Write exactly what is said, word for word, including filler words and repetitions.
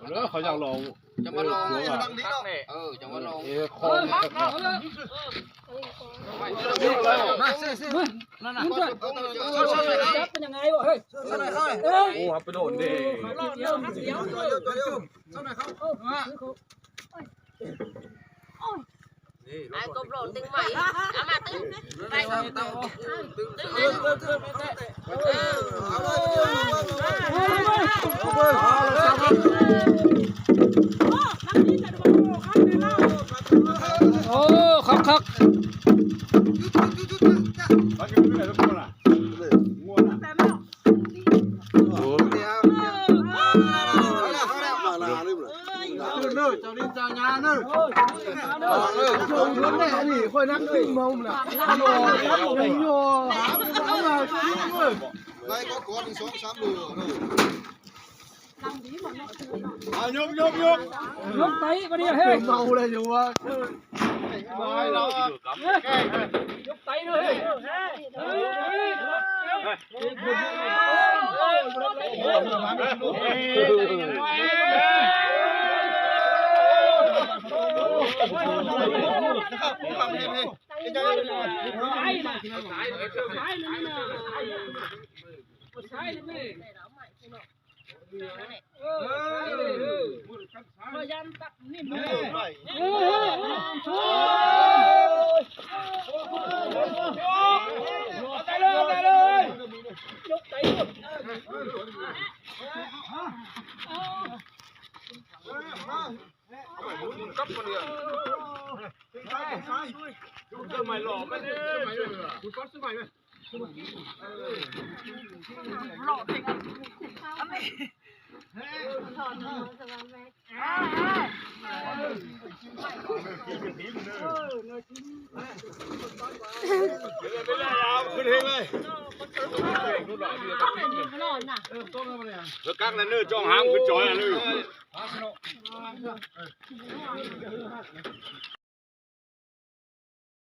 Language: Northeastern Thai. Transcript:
เออเขาอยากลอง จังหวะลอง เออ จังหวะลอง เออ คอ มาสิสินั่นน่ะ จับเป็นยังไงวะเฮ้ย โอ้ ไปโดนดิ ไอ้กบโหลดตึงใหม่ เอามาตึง ไป ตึง ตึง ตึง ตึง ตึง โอ้ คักคัก เนอะ เจ้าดินเจ้ายาเนอะ เออ เออ เออ นี่ค่อยนักขึ้นเมาน่ะ โอ้โห โอ้โห หากูมาเอามากินเว้ย ไล่ก็ขอหนึ่งสองสามโลเนาะ อ่ะ ยก ยก ยก ยกไตมาดิเฮ้ย เมาเลยอยู่วะ ยกไตเลยเฮ้ย เดี๋ยวกักแล้วเนอะ จ้องหามขึ้นจอยอ่ะเนอะ